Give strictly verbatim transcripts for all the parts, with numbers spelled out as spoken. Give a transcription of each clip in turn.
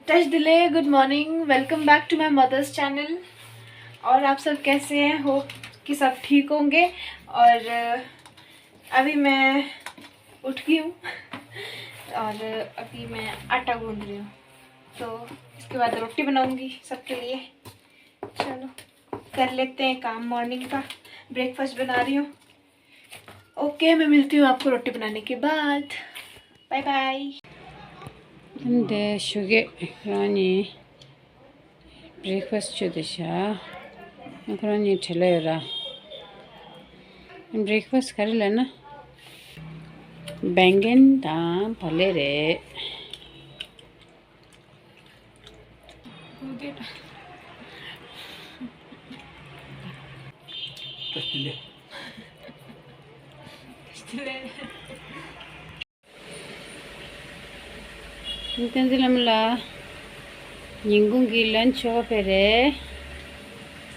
Tash Dile, good morning. Welcome back to my mother's channel. और आप सब कैसे हैं? होप कि सब ठीक होंगे। और अभी मैं उठ गई हूँ और अभी मैं आटा गूंद रही हूँ, तो इसके बाद रोटी बनाऊंगी सबके लिए। चलो, कर लेते हैं काम मॉर्निंग का। ब्रेकफास्ट बना रही हूँ। ओके, मैं मिलती हूँ आपको रोटी बनाने के बाद। Bye bye. འདི་ཞོགས་ཀས་ཁོ་རང་གཉིས་བྷི་རེག་ཕ་སི་མཆོད་དེ་ཤག་ཁོ་རང་གཉིས་བྲེལ་ལ་ཡོད་ར། བྷི་རེག་ཕ་སི་ག་རེ་ལབ་ན། བེང་གན་དང་བག་ལེབ་རེད། བསྟན་འཛིན་ལྷ་མོ་ལགས། ཉིན་གུང་གི་ལན་ཆོ་ག་ཕེ་རེད།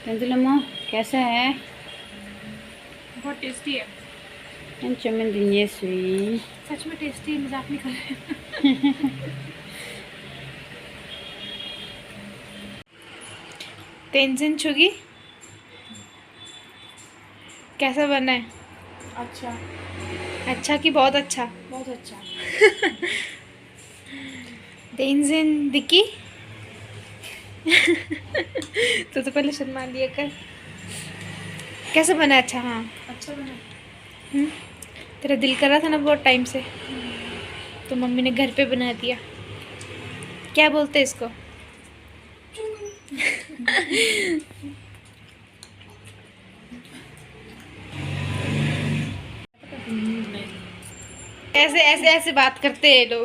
བསྟན་འཛིན་ལྷ་མོ། कैसा है? बहुत टेस्टी है। ཨན་ཅོ་མིན་འདི་ཉེ་སུ་ཡིན། सच में टेस्टी है, मजाक नहीं कर रहे। तेंजिन छुगी, कैसा बना है? अच्छा। अच्छा कि बहुत अच्छा? बहुत अच्छा। तेंजिन दिकी। तो, तो पहले शर्मा लिया कर। कैसा बना है? अच्छा, हाँ। अच्छा बना। हम्म? तेरा दिल कर रहा था ना बहुत टाइम से, तो मम्मी ने घर पे बना दिया। क्या बोलते हैं इसको? ऐसे ऐसे ऐसे बात करते हैं लोग।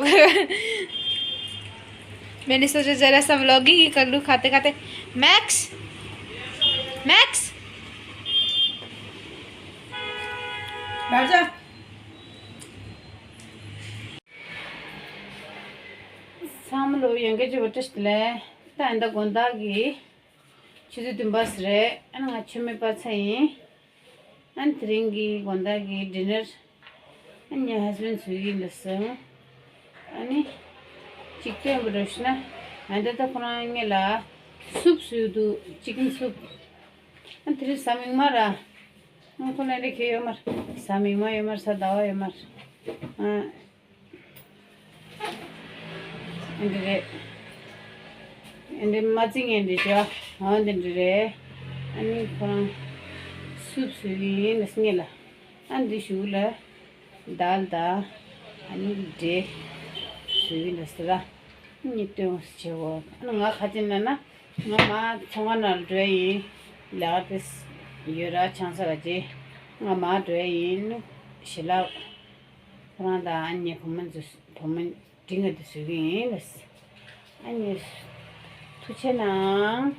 मैंने सोचा जरा सा व्लॉगिंग ही कर लूँ खाते खाते। Max, max. बैठ जा। བསམ་བློ་ཡོད་མཁན་ཅིག་བ་ཏྲིས་ལས་ད་ཨ་ད་དགོང་དག་གི་ཆུ་ཚོད་བདུན་པ་ཟེར་རེད། ཨ་ནི་ང་ཆུ་མིག་པ་ཚ་ཡིན། ཨ་ནི་དེ་རིང་གི་དགོང་དག་གི་ཌི་ནར་ཨ་ནི་ངའི་ཧས་བེན་བཟོ་གི་ཡིན་ལ་སོང་། ཨ་ནི་གཅིག་སྟོན་པ་རོ་ཤི་ན་ཨ་ད་ད་ཁོ་རང་ངེད་ལ་སུབ་བཟོས་འདུག་ཅི་ཀིན་སུབ། ཨ་ནི་དེ་རིང་གཟའ་མིག་དམར་ར། ཨ་ཁོ་ལ་འདྲ་ཁེ་ཡོད་མར། གཟའ་མིག་དམར་ཡོད་མར། གཟའ་ཟླ་བ་ཡོད་མར། ཨ། ཨ་འདི་རེད། ཨ་འདི་མ་བརྩི་ངན་འདི་བྱ། ཨ་འདི་འདི་རེད། ཨ་ནི་ཁོ་རང་སུབ་བཟོས་ཀྱི་ཡིན་ལ་སྙེ་ལ། ཨ་འདི་ཞུ་ལ་དཱལ་དང་ཨ་ནི་འབྲས་བཟོས་ཀྱི་འདུག་ཟེར་ལ། ཨ་ནི་སྟོན་བྱེད་འོ། ཨ་ནི་ང་ཁ་ཅན་ན་ན་ང་མ་ཚོང་ཁང་ནང་འགྲོ་ཡ་ཡིན། ལས་ཀ་དེ་ཡོད་ར་ཆང་ས་ག་ཅེ་ང་མ་འགྲོ་ཡ་ཡིན། ཞི་ལ་ཁོ་རང་དང་ཨ་ནི་བུ་མོ་ཚོ་བུ་མོ། འབྲིང་ག་དེ་བཟོས་ཀྱི་ཡིན་ལ། ཨ་ནི་ཐུགས་ཆེ་གནང་།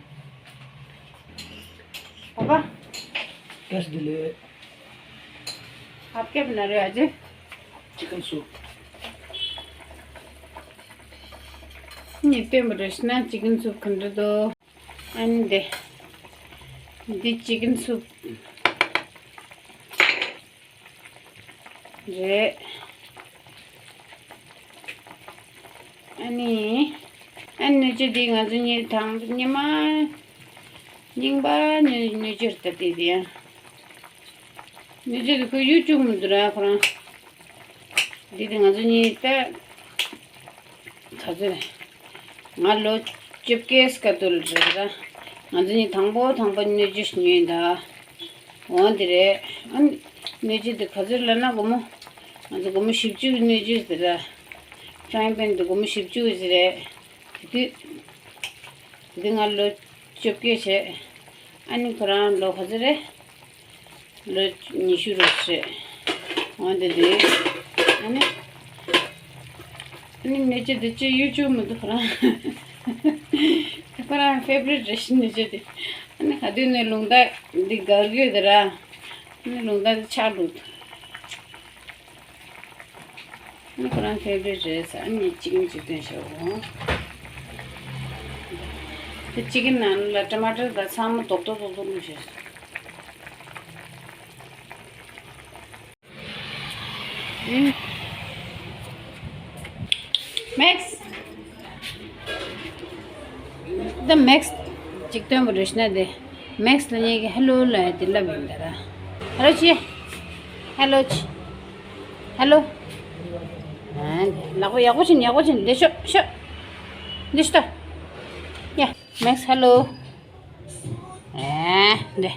པ་པ། कैसे दिले? आपके बना रहे हो आज? Chicken soup. ཉེ་སྟོན་པ་རེ་ཤི་ན་ཅི་ཀིན་སུབ་ག་འདྲ་འདུག་ཨ་ནི་འདི། འདི་ཅི་ཀིན་སུབ། རེད། ཨ་ནི། ཨ་ནི་ཅི་འདི་ང་ཚོ་ཉི་དང་ཉི་མ། རྙིང་པ་ནི་ནུས་ཅིར་ལྟ་དེ་དེ་ཡང་། ནུས་ཅིར་ཁོ་ཡུ་ཅུབ་མི་འདུག་ར་ཁོ་རང་། འདི་དེ་ང་ཚོ་གཉིས་ལྟ། ག་ཚོད་རེད། ང་ལོ་བཅོ་བརྒྱད་སྐབས་དུ་ལ་རེད་ར། ང་ཚོ་གཉིས་དང་པོ་དང་པོ་ནུས་ཅིར་ཉོས་ད། འོ་འདི་རེད། ཨ་ནི་ནུས་ཅིར་དེ་ག་ཚོད་ལབ་ན་སྒོར་མོ། ང་ཚོ་སྒོར་མོ་བཞི་བཅུ་ནུས་ཅིར་དེ་ར། ཕྲེང་བེན་དེ་སྒོར་མོ་བཞི་བཅུ་ཟེར་རེད། དེ་དུས། དེ་ང་ལོ་བཅོ་བརྒྱད་བྱས། ཨ་ནི་ཁོ་རང་ལོ་ག་ཚོད་རེད། ལོ་ཉི་ཤུ་རེད་བྱས། འོན་ཏེ་དེ། ཨ་ནི། ཨ་ནི་ནེ་ཅི་དེ་ཅི་ཡུ་ཅུབ་མི་འདུག་ཁོ་རང་། ཁོ་རང་ཕེ་བ་རིཊ་རེད་ཤི་ནེ་ཅི་དེ། ཨ་ནི་ག་དུས་ནས་ལུང་བསྟན་འདི་གར་གྱི་ཡོད་དེ་ར། ཨ་ནི་ལུང་བསྟན་དེ་ཆགས་འདུག་ཨ་ནི་ཁོ་རང་ཕེ་བ་རིཊ་རེད་ཟེར། ཨ་ནི་ཅི་ཀིན་ཅིག་སྟོན་བྱའོ། དེ་ཅི་ཀིན་ནང་ལ་ཊ་མ་ཊར་དང་ཚང་མ་རྡོག་རྡོག་རྡོག་རྡོག་བླུགས་བྱས། ཨུམ། མེགས། ད་མེགས་ཅིག་སྟོན་པ་རེད་ཤི་ན་དེ། མེགས་ལ་ཉེ་གི་ཧེ་ལོ་ལ་དེ་ལབ་ཡིན་ད་ར། ཧེ་ལོ་ཅི། ཧེ་ལོ་ཅི། ཧེ་ལོ། ཨ། ལག་པ་ཡག་པོ་བྱིན། ཡག་པོ་བྱིན། འདི་ཤོག་ཤོག་འདི་ཤོག་ཡ། མེགས་ཧེ་ལོ། ཨ། འདི།